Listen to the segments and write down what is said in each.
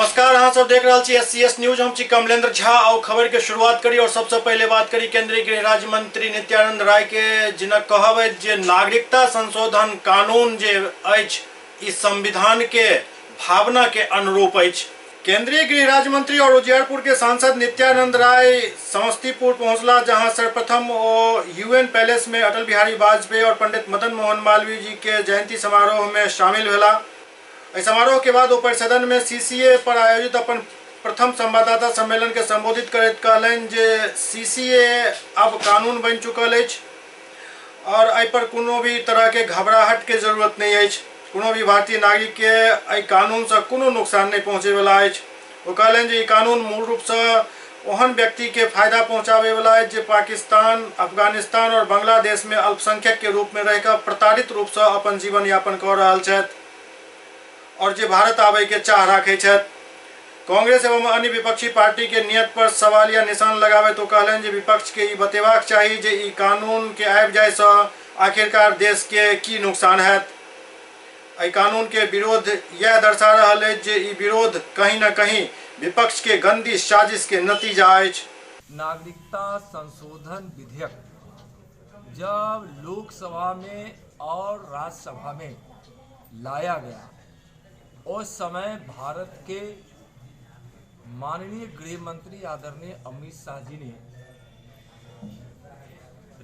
नमस्कार, अहाँ सब देख रहल छी एससीएस न्यूज। हम छी कमलेंद्र झा। और खबर के शुरुआत करी और सबसे पहले बात करी केंद्रीय गृह राज्य मंत्री नित्यानंद राय के, जिनक कहब अछि जे नागरिकता संशोधन कानून जे अछि ई संविधान के भावना के अनुरूप अछि। केंद्रीय गृह राज्य मंत्री और उजियारपुर के सांसद नित्यानंद राय समस्तीपुर पहुंचला, जहां सर्वप्रथम ओ यूएन पैलेस में अटल बिहारी वाजपेयी और पंडित मदन मोहन मालवीय जी के जयंती समारोह में शामिल भेला। एहि समारोह के बाद ओ परिसदन में सीसीए पर आयोजित अपन प्रथम संवाददाता सम्मेलन के संबोधित करैत कहलनि जे सीसीए अब कानून बनि चुकल अछि और एहि पर कोनो भी तरह के घबराहट के जरूरत नहीं अछि। कोनो भी भारतीय नागरिक के एहि कानून से कोनो नुकसान नहीं पहुँचे वाला अछि। ओ कहलनि जे ई कानून मूल रूप से ओहन व्यक्ति के फायदा पहुँचाबे वाला अछि जे पाकिस्तान, अफगानिस्तान और बांग्लादेश में अल्पसंख्यक के रूप में रहिकऽ प्रताड़ित रूप से अपन जीवन यापन कऽ रहल छथि और जे भारत आबय के चाह राखै छथि। कांग्रेस एवं अन्य विपक्षी पार्टी के नियत पर सवालिया निशान लगाबैत ओ कहलनि जे विपक्ष के ई बतेबाक चाही जे ई कानून के आबि जाय सँ आखिरकार देश के की नुकसान हैत। एहि कानून के विरोध यह दर्शा रहल अछि जे ई विरोध कहीं न कहीं विपक्ष के गंदी साजिश के नतीजा अछि। नागरिकता संशोधन विधेयक जब लोकसभा में और राज्यसभा में लाया गया, उस समय भारत के माननीय गृह मंत्री आदरणीय अमित शाह जी ने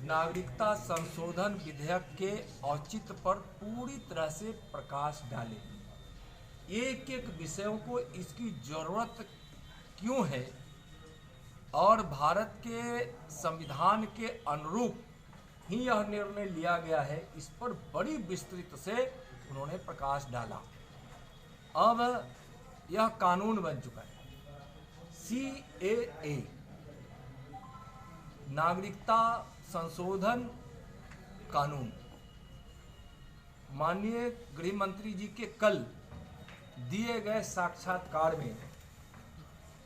नागरिकता संशोधन विधेयक के औचित्य पर पूरी तरह से प्रकाश डाले। एक एक विषयों को इसकी जरूरत क्यों है और भारत के संविधान के अनुरूप ही यह निर्णय लिया गया है, इस पर बड़ी विस्तृत से उन्होंने प्रकाश डाला। अब यह कानून बन चुका है। सीएए नागरिकता संशोधन कानून माननीय गृह मंत्री जी के कल दिए गए साक्षात्कार में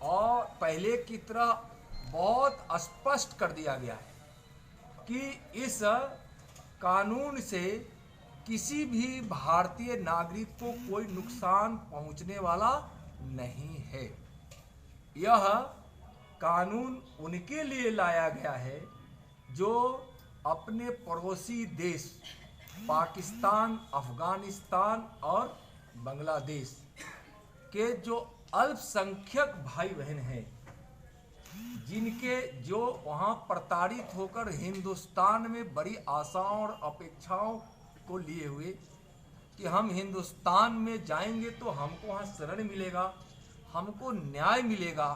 और पहले की तरह बहुत स्पष्ट कर दिया गया है कि इस कानून से किसी भी भारतीय नागरिक को कोई नुकसान पहुंचने वाला नहीं है। यह कानून उनके लिए लाया गया है जो अपने पड़ोसी देश पाकिस्तान, अफगानिस्तान और बांग्लादेश के जो अल्पसंख्यक भाई बहन हैं, जिनके जो वहाँ प्रताड़ित होकर हिंदुस्तान में बड़ी आशाओं और अपेक्षाओं को लिए हुए कि हम हिंदुस्तान में जाएंगे तो हमको वहाँ शरण मिलेगा, हमको न्याय मिलेगा,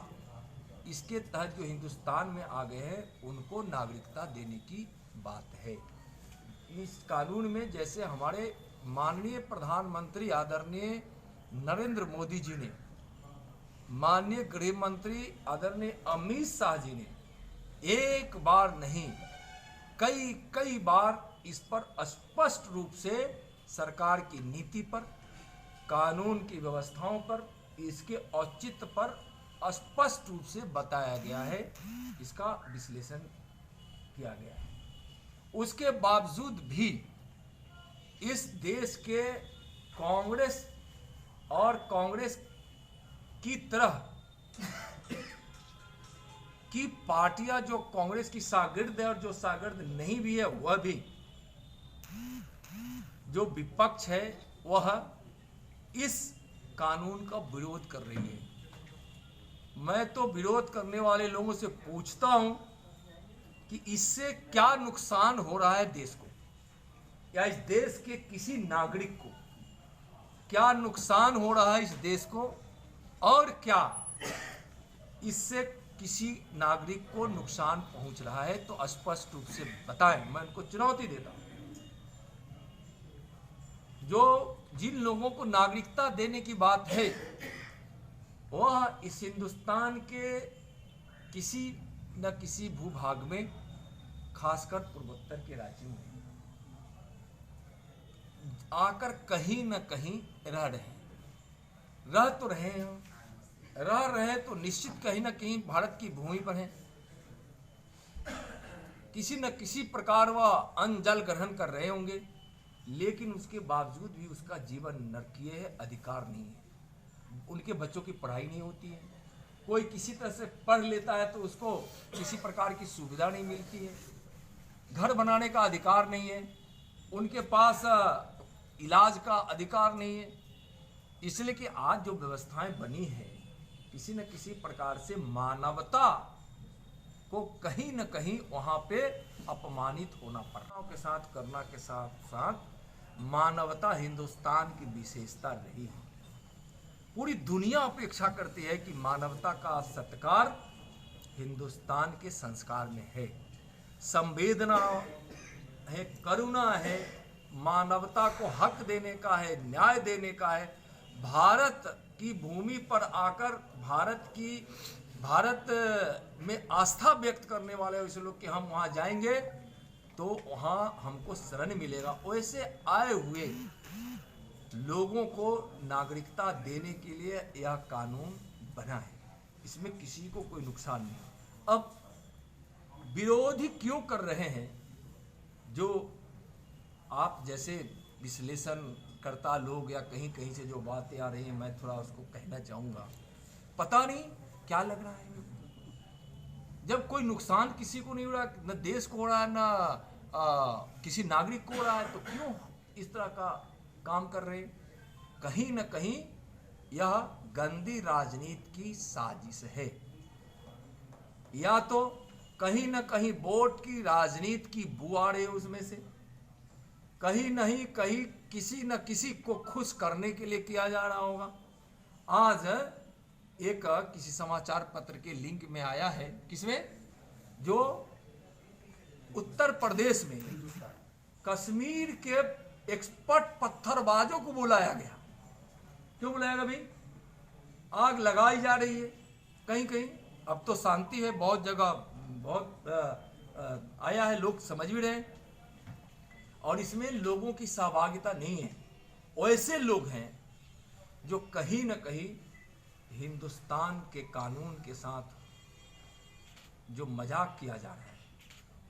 इसके तहत जो हिंदुस्तान में आ गए हैं उनको नागरिकता देने की बात है। इस कानून में जैसे हमारे माननीय प्रधानमंत्री आदरणीय नरेंद्र मोदी जी ने, माननीय गृह मंत्री आदरणीय अमित शाह जी ने एक बार नहीं कई कई बार इस पर स्पष्ट रूप से सरकार की नीति पर, कानून की व्यवस्थाओं पर, इसके औचित्य पर स्पष्ट रूप से बताया गया है, इसका विश्लेषण किया गया है। उसके बावजूद भी इस देश के कांग्रेस और कांग्रेस की तरह की पार्टियां जो कांग्रेस की शागिर्द है और जो शागिर्द नहीं भी है, वह भी जो विपक्ष है वह इस कानून का विरोध कर रही है। मैं तो विरोध करने वाले लोगों से पूछता हूं कि इससे क्या नुकसान हो रहा है देश को या इस देश के किसी नागरिक को क्या नुकसान हो रहा है इस देश को, और क्या इससे किसी नागरिक को नुकसान पहुंच रहा है, तो स्पष्ट रूप से बताएं। मैं उनको चुनौती देता हूं। जो जिन लोगों को नागरिकता देने की बात है वह इस हिंदुस्तान के किसी न किसी भूभाग में, खासकर पूर्वोत्तर के राज्यों में आकर कहीं न कहीं रह रहे हैं, रह तो रहे हैं, रह रहे तो निश्चित कहीं न कहीं भारत की भूमि पर हैं, किसी न किसी प्रकार वह अन्न जल ग्रहण कर रहे होंगे, लेकिन उसके बावजूद भी उसका जीवन नरकीय है, अधिकार नहीं है। उनके बच्चों की पढ़ाई नहीं होती है, कोई किसी तरह से पढ़ लेता है तो उसको किसी प्रकार की सुविधा नहीं मिलती है, घर बनाने का अधिकार नहीं है, उनके पास इलाज का अधिकार नहीं है। इसलिए कि आज जो व्यवस्थाएं बनी है किसी न किसी प्रकार से मानवता को कहीं न कहीं वहाँ पे अपमानित होना पड़ रहा के साथ करना के साथ साथ मानवता हिंदुस्तान की विशेषता रही है। पूरी दुनिया अपेक्षा करती है कि मानवता का सत्कार हिंदुस्तान के संस्कार में है, संवेदना है, करुणा है, मानवता को हक देने का है, न्याय देने का है। भारत की भूमि पर आकर भारत में आस्था व्यक्त करने वाले वैसे लोग कि हम वहाँ जाएंगे तो वहाँ हमको शरण मिलेगा, वैसे आए हुए लोगों को नागरिकता देने के लिए यह कानून बना है। इसमें किसी को कोई नुकसान नहीं। अब विरोधी क्यों कर रहे हैं, जो आप जैसे विश्लेषण करता लोग या कहीं कहीं से जो बातें आ रही हैं, मैं थोड़ा उसको कहना चाहूँगा। पता नहीं क्या लग रहा है, जब कोई नुकसान किसी को नहीं हो रहा, न देश को हो रहा है, न किसी नागरिक को हो रहा है, तो क्यों इस तरह का काम कर रहे हैं? कहीं न कहीं यह गंदी राजनीति की साजिश है, या तो कहीं न कहीं वोट की राजनीति की बू आ रही है उसमें से, कहीं नहीं कहीं किसी न किसी को खुश करने के लिए किया जा रहा होगा। आज एक किसी समाचार पत्र के लिंक में आया है, किसमें, जो उत्तर प्रदेश में कश्मीर के एक्सपर्ट पत्थरबाजों को बुलाया गया। क्यों बुलाया गया भाई? आग लगाई जा रही है कहीं कहीं। अब तो शांति है बहुत जगह, बहुत आया है, लोग समझ भी रहे हैं और इसमें लोगों की सहभागिता नहीं है। ऐसे लोग हैं जो कहीं ना कहीं हिंदुस्तान के कानून के साथ जो मजाक किया जा रहा है,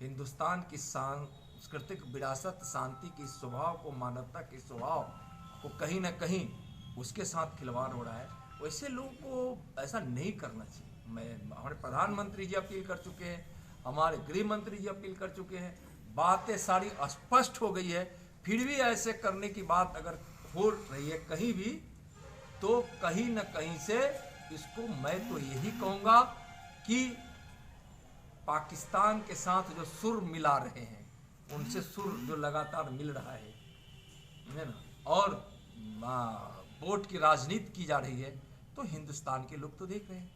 हिंदुस्तान की सांस्कृतिक विरासत, शांति के स्वभाव को, मानवता के स्वभाव को कहीं ना कहीं उसके साथ खिलवाड़ हो रहा है। वैसे लोगों को ऐसा नहीं करना चाहिए। मैं, हमारे प्रधानमंत्री जी अपील कर चुके हैं, हमारे गृह मंत्री जी अपील कर चुके हैं, बातें सारी स्पष्ट हो गई है। फिर भी ऐसे करने की बात अगर हो रही है कहीं भी, तो कहीं न कहीं से इसको मैं तो यही कहूँगा कि पाकिस्तान के साथ जो सुर मिला रहे हैं, उनसे सुर जो लगातार मिल रहा है ना, और वोट की राजनीति की जा रही है, तो हिंदुस्तान के लोग तो देख रहे हैं,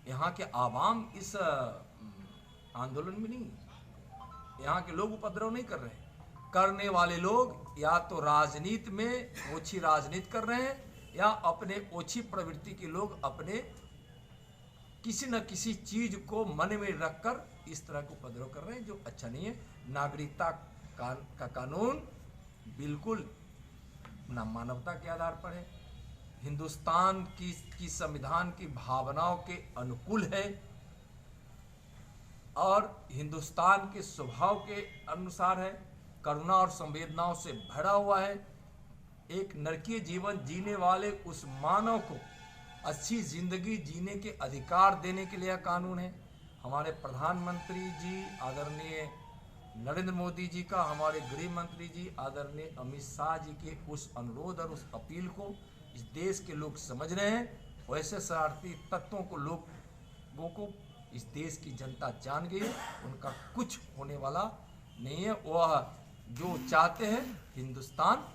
यहाँ के आवाम इस आंदोलन में नहीं है, यहाँ के लोग उपद्रव नहीं कर रहे हैं। करने वाले लोग या तो राजनीति में ओछी राजनीति कर रहे हैं, या अपने ओछी प्रवृत्ति के लोग अपने किसी न किसी चीज को मन में रखकर इस तरह का उपद्रव कर रहे हैं, जो अच्छा नहीं है। नागरिकता का कानून बिल्कुल ना मानवता के आधार पर है, हिंदुस्तान की संविधान की भावनाओं के अनुकूल है और हिंदुस्तान के स्वभाव के अनुसार है, करुणा और संवेदनाओं से भरा हुआ है। एक नरकीय जीवन जीने वाले उस मानव को अच्छी जिंदगी जीने के अधिकार देने के लिए यह कानून है। हमारे प्रधानमंत्री जी आदरणीय नरेंद्र मोदी जी का, हमारे गृह मंत्री जी आदरणीय अमित शाह जी के उस अनुरोध और उस अपील को इस देश के लोग समझ रहे हैं। वैसे शरारती तत्वों को, लोगों को इस देश की जनता जान गई है, उनका कुछ होने वाला नहीं है। वह जो चाहते हैं हिंदुस्तान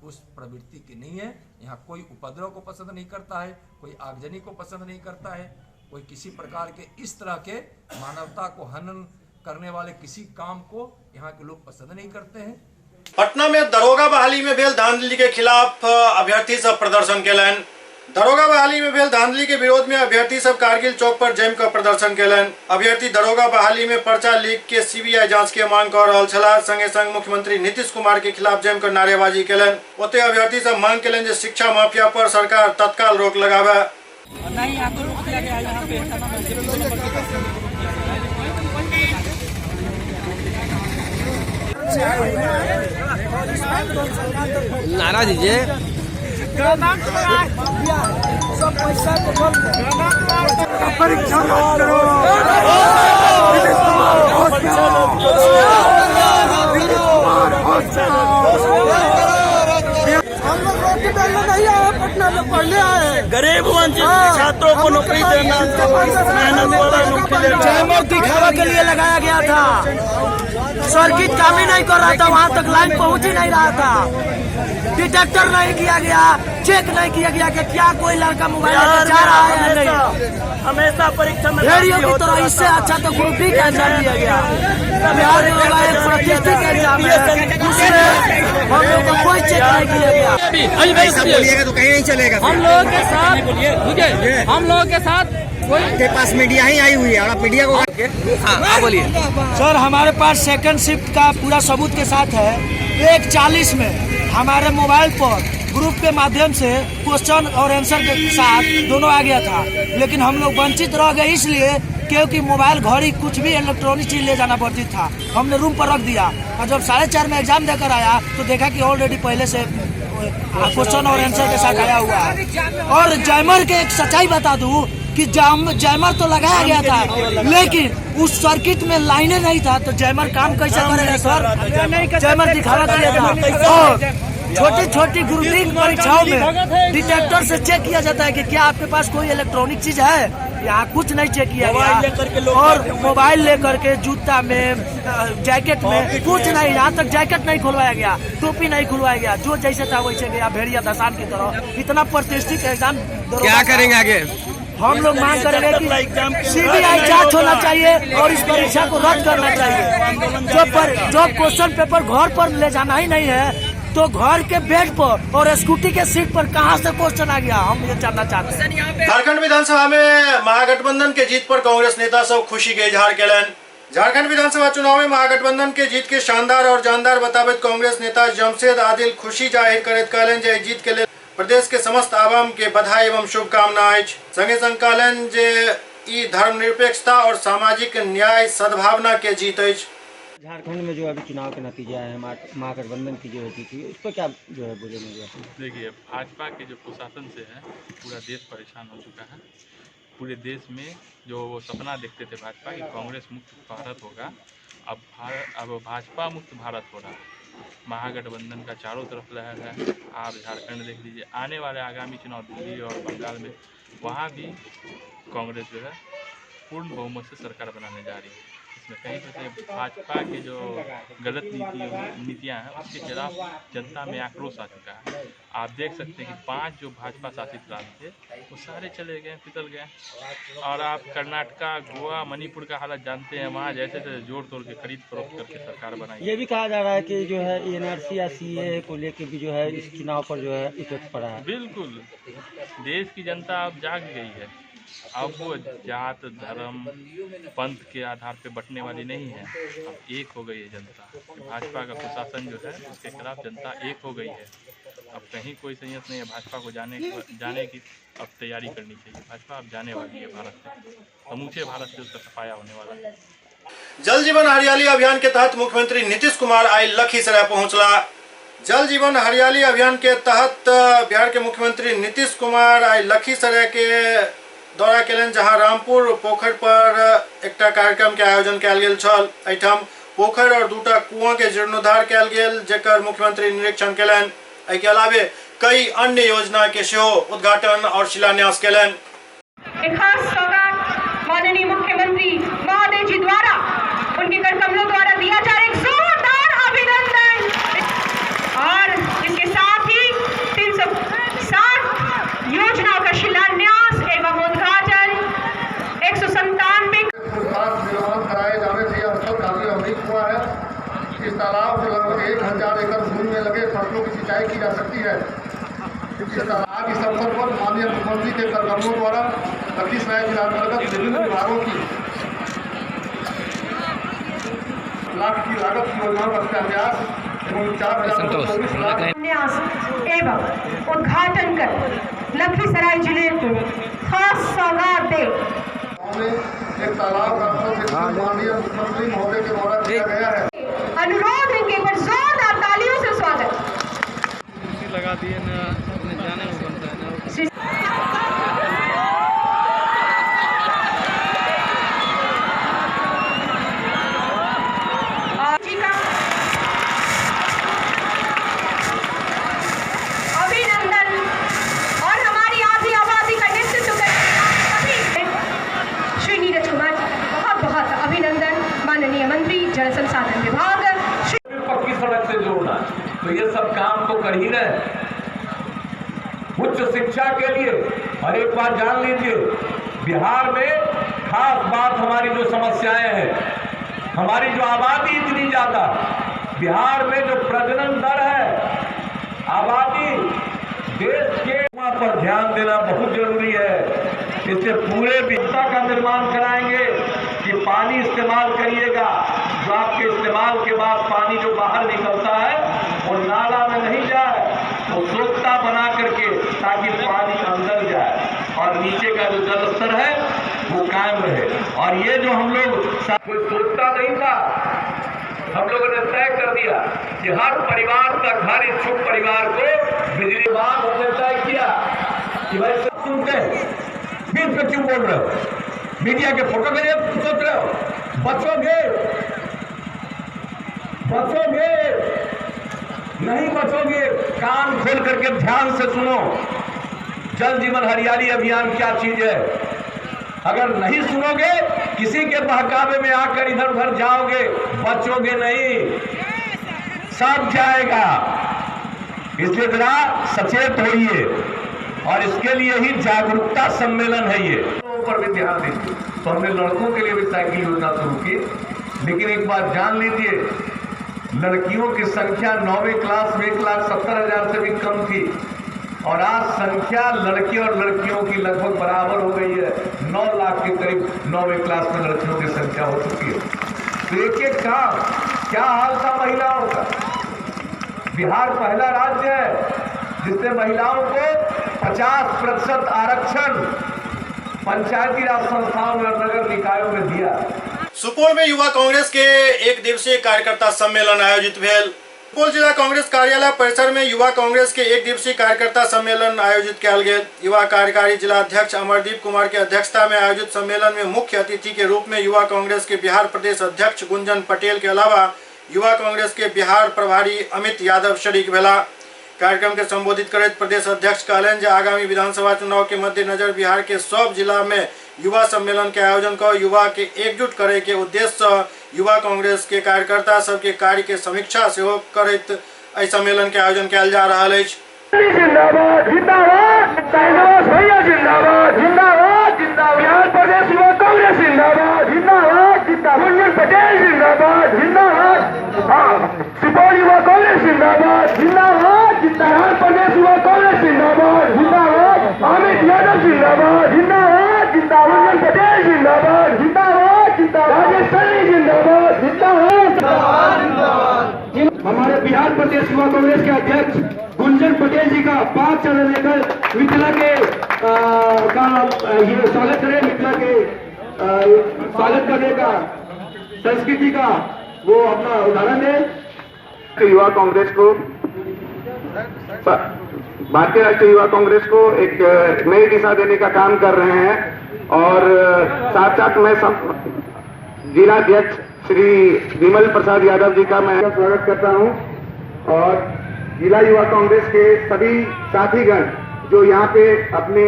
उस प्रवृत्ति के नहीं है। यहाँ कोई उपद्रव को पसंद नहीं करता है, कोई आगजनी को पसंद नहीं करता है, कोई किसी प्रकार के इस तरह के मानवता को हनन करने वाले किसी काम को यहाँ के लोग पसंद नहीं करते हैं। पटना में दरोगा बहाली में भेल धांधली के खिलाफ अभ्यर्थी सब प्रदर्शन केलनि। दरोगा बहाली में भेल धांधली के विरोध में अभ्यर्थी सब कारगिल चौक पर जमि कऽ प्रदर्शन केलनि। अभ्यर्थी दरोगा बहाली में पर्चा लीक के सीबीआई जांच के मांग कऽ रहल छलाह। संगे संग मुख्यमंत्री नीतीश कुमार के खिलाफ जमि कऽ नारेबाजी केलनि। ओतहि अभ्यर्थी सब मांग केलनि जे शिक्षा माफिया पर सरकार तत्काल रोक लगावे। नहीं, यहाँ तो रोक दिया गया है, यहाँ पे नारा दीजिए। माफिया है, सब पैसा को बल। परीक्षा रद्द करो, नीतीश कुमार होश में आओ, नीतीश कुमार होश में आओ। हम लोग रोटी बेलने नहीं आए, पटना में पढ़ने आए हैं। गरीब वंचित छात्रों को नौकरी देना, मेहनत वाला नौकरी देना। जैमर दिखावा के लिए लगाया गया था। सर्किट काम ही नहीं कर रहा था, वहां तक लाइन पहुंच ही नहीं रहा था। डिटेक्टर नहीं किया गया, चेक नहीं किया गया कि क्या कोई लड़का मोबाइल लेकर जा रहा है या नहीं। हमेशा परीक्षा में भेड़ियों की तरह। इससे अच्छा तो ग्रुप डी का एग्जाम दिया गया। बिहार में होगा एक प्रतिष्ठित एग्जाम है, उसमें हम लोग को कोई चेक नहीं किया गया। बोलिएगा तो कहीं नहीं चलेगा। हम लोगों के साथ, रुकिए, हम लोगों के साथ कोई के पास मीडिया ही आई हुई है और आप मीडिया को बोलिए। सर, हमारे पास सेकंड शिफ्ट का पूरा सबूत के साथ है। 1:40 में हमारे मोबाइल पर ग्रुप के माध्यम से क्वेश्चन और आंसर के साथ दोनों आ गया था, लेकिन हम लोग वंचित रह गए, इसलिए क्योंकि मोबाइल, घड़ी, कुछ भी इलेक्ट्रॉनिक चीज ले जाना वर्जित था। हमने रूम पर रख दिया और जब 4:30 में एग्जाम देकर आया तो देखा कि ऑलरेडी पहले से क्वेश्चन और आंसर के साथ आया हुआ है। और जैमर के एक सच्चाई बता दूं कि जैमर तो लगाया गया था, लेकिन उस सर्किट में लाइनें नहीं था, तो जैमर काम कैसे करेगा सर? जैमर दिखावा के लिए था। और छोटी छोटी ग्रुप डी परीक्षाओं में डिटेक्टर से चेक किया जाता है कि क्या आपके पास कोई इलेक्ट्रॉनिक चीज है। यहाँ कुछ नहीं चेक किया गया और मोबाइल लेकर के जूता में, जैकेट में, कुछ नहीं। यहाँ तक जैकेट नहीं खुलवाया गया, टोपी नहीं खुलवाया गया। जो जैसे था वैसे गया, भेड़िया धसान की तरह। इतना प्रतिष्ठित एग्जाम क्या करेंगे आगे? हम लोग मांग करेंगे कि सीबीआई जांच होना चाहिए और इस परीक्षा को रद्द करना चाहिए। जब क्वेश्चन पेपर घर पर ले जाना ही नहीं है, तो घर के बेड पर और स्कूटी के सीट पर कहाँ से क्वेश्चन आ गया, हम ये जानना चाहते हैं। झारखंड विधानसभा में महागठबंधन के जीत पर कांग्रेस नेता सब खुशी के इजहार केलनि। झारखंड विधानसभा चुनाव में महागठबंधन के जीत के शानदार और जानदार बताबैत कांग्रेस नेता जमशेद आदिल खुशी जाहिर करैत कहलनि जे एहि जीत के लेल प्रदेश के समस्त आवाम के बधाई एवं शुभकामना अछि। संगे संग कहलनि जे ई धर्मनिरपेक्षता और सामाजिक न्याय सद्भावना के जीत अछि। झारखंड में जो अभी चुनाव के नतीजे आए हैं, महागठबंधन की जो है जीत हुई, उस पर क्या जो है बोलेंगे? देखिए, भाजपा के जो कुशासन से है, पूरा देश परेशान हो चुका है। पूरे देश में जो वो सपना देखते थे भाजपा कि कांग्रेस मुक्त भारत होगा, अब भाजपा मुक्त भारत हो रहा है। महागठबंधन का चारों तरफ लहर है। आप झारखंड देख लीजिए, आने वाले आगामी चुनाव दिल्ली और बंगाल में, वहाँ भी कांग्रेस जो है पूर्ण बहुमत से सरकार बनाने जा रही है। इसमें कहीं पर से भाजपा के जो गलत नीतियाँ हैं, उसके खिलाफ जनता में आक्रोश आ चुका है। आप देख सकते हैं कि 5 जो भाजपा शासित राज्य थे, वो सारे चले गए, फिसल गए। और आप कर्नाटका, गोवा, मणिपुर का हालत जानते हैं, वहाँ जैसे तैसे जोड़ तोड़ के खरीद फरोख्त करके सरकार बनाई। ये भी कहा जा रहा है कि जो है एनआरसी या सीएए को लेके भी जो है इस चुनाव पर जो है इफेक्ट पड़ा है। बिल्कुल, देश की जनता अब जाग गई है। अब वो जात, धर्म, पंथ के आधार पे बंटने वाली नहीं है। अब एक हो गई है जनता। भाजपा का कुशासन जो है, उसके खिलाफ जनता एक हो गई है। अब कहीं कोई संयत नहीं है। भाजपा को जाने जाने की अब तैयारी करनी चाहिए। भाजपा अब जाने वाली है भारत से, समूचे भारत से उसका सफाया होने वाला है। जल जीवन हरियाली अभियान के तहत मुख्यमंत्री नीतीश कुमार आई लखीसराय पहुंचला। जल जीवन हरियाली अभियान के तहत बिहार के मुख्यमंत्री नीतीश कुमार आई लखीसराय के दौरा केलनि, जहां रामपुर पोखर पर एकटा कार्यक्रम के आयोजन कयल गेल छल। एहिठाम पोखरि और दूटा कुआं के जीर्णोद्धार कयल गेल, जेकर मुख्यमंत्री निरीक्षण केलनि। एहिके अलावे कई अन्य योजना के सेहो उद्घाटन और शिलान्यास केलनि। एक खास सौगात माननीय मुख्यमंत्री महोदय जी द्वारा, उनके कर कमलों द्वारा दिया जा रहा है। एक जोरदार अभिनंदन। और इसके साथ ही 360 योजनाओं का शिलान्यास एवं उद्घाटन, 197 फुटपाथ निर्माण कराए जाने से यह स्थल काफी अमृत हुआ है। इस तालाब से लगभग 1000 एकड़ भूमि में लगे फसलों की सिंचाई की जा सकती है। इस तालाब इस अवसर पर माननीय मुख्यमंत्री के करकमलों द्वारा लखीसराय जिला अंतर्गत विभिन्न विभागों की लाख की लागत की योजनाओं का शिलान्यास एवं 4024 लाख शिलान्यास एवं उद्घाटन कर लखीसराय जिले को खास सौगात दे गाँव में एक तालाब का स्थल माननीय मुख्यमंत्री महोदय के द्वारा किया गया है। अनुरोध है कि एक बार जोरदार तालियों से स्वागत। लगा दिए ना अपने जाने। तो ये सब काम तो कर ही रहे हैं। उच्च शिक्षा के लिए, और एक बात जान लीजिए, बिहार में खास बात हमारी जो समस्याएं हैं, हमारी जो आबादी इतनी ज़्यादा, बिहार में जो प्रजनन दर है, आबादी देश के वहाँ पर ध्यान देना बहुत जरूरी है। इससे पूरे विस्ता का निर्माण कराएंगे कि पानी इस्तेमाल करिएगा, जो आपके इस्तेमाल के बाद पानी जो बाहर निकलता है वो नाला में नहीं जाए, वो सोखता बना करके, ताकि पानी अंदर जाए और नीचे का जो जल स्तर है वो कायम रहे। और ये जो हम लोग कोई सोचता नहीं था, हम लोगों ने तय कर दिया कि हर परिवार तक, हर इच्छुक परिवार को बिजली। बात हमने तय किया कि भाई सब सुनते हैं, बीच में क्यों बोल रहे हो, मीडिया के फोटो के लिए सोच रहे हो, बचोगे बचोगे नहीं बचोगे। कान खोल करके ध्यान से सुनो, जल जीवन हरियाली अभियान क्या चीज है। अगर नहीं सुनोगे, किसी के बहकावे में आकर इधर उधर जाओगे, बचोगे नहीं, सब जाएगा। इसलिए जरा सचेत होइए और इसके लिए ही जागरूकता सम्मेलन है ये। पर भी ध्यान दीजिए। तो हमने लड़कों के लिए भी साइकिल योजना शुरू की, लेकिन एक बात जान लीजिए, लड़कियों की संख्या 9वीं क्लास में 1,70,000 से भी कम थी और आज संख्या लड़के और लड़कियों की लगभग बराबर हो गई है। 9 लाख के करीब 9वीं क्लास में लड़कियों की संख्या हो चुकी है। तो एक एक काम, क्या हाल था महिलाओं का। बिहार पहला राज्य है जिसने महिलाओं को 50% आरक्षण पंचायती राज संस्थाओं और नगर निकायों में दिया। सुपौल में युवा कांग्रेस के एक दिवसीय कार्यकर्ता सम्मेलन आयोजित भेल। सुपौल जिला कांग्रेस कार्यालय परिसर में युवा कांग्रेस के एक दिवसीय कार्यकर्ता सम्मेलन आयोजित कयल गेल। युवा कार्यकारी जिला अध्यक्ष अमरदीप कुमार के अध्यक्षता में आयोजित सम्मेलन में मुख्य अतिथि के रूप में युवा कांग्रेस के बिहार प्रदेश अध्यक्ष गुंजन पटेल के अलावा युवा कांग्रेस के बिहार प्रभारी अमित यादव शरीक भेला। कार्यक्रम के संबोधित करैत प्रदेश अध्यक्ष कहलनि जे आगामी विधानसभा चुनाव के मद्देनजर बिहार के सब जिला में युवा सम्मेलन के आयोजन कर युवा के एकजुट करे के उद्देश्य से युवा कांग्रेस के कार्यकर्ता सबके कार्य के समीक्षा सेहो करैत एहि सम्मेलन के आयोजन कयल जा रहल अछि। जिंदाबाद जिंदाबाद भैया जिंदाबाद जिंदाबाद जिंदाबाद बिहार प्रदेश युवा कांग्रेस जिंदाबाद जिंदाबाद जिंदाबाद गुंजन पटेल जिंदाबाद जिंदाबाद सुपौल युवा कांग्रेस जिंदाबाद जिंदाबाद बिहार प्रदेश युवा कांग्रेस जिंदाबाद जिंदाबाद अमित यादव जिंदाबाद जिंदाबाद जिंदाबाद गुंजन पटेल जिंदाबाद जिंदाबाद जिंदाबाद राजेश सैनी जिंदाबाद जिंदाबाद जिंदाबाद। हमारे बिहार प्रदेश युवा कांग्रेस के अध्यक्ष गुंजन पटेल जी का 5 चरण लेकर मिथिला के का ये स्वागत करें, मिथिला के स्वागत करने का संस्कृति का वो अपना उदाहरण है। युवा कांग्रेस को, भारतीय राष्ट्रीय युवा कांग्रेस को एक नई दिशा देने का काम कर रहे हैं और साथ साथ मैं जिलाध्यक्ष श्री विमल प्रसाद यादव जी का मैं स्वागत करता हूं और जिला युवा कांग्रेस के सभी साथीगण जो यहाँ पे अपने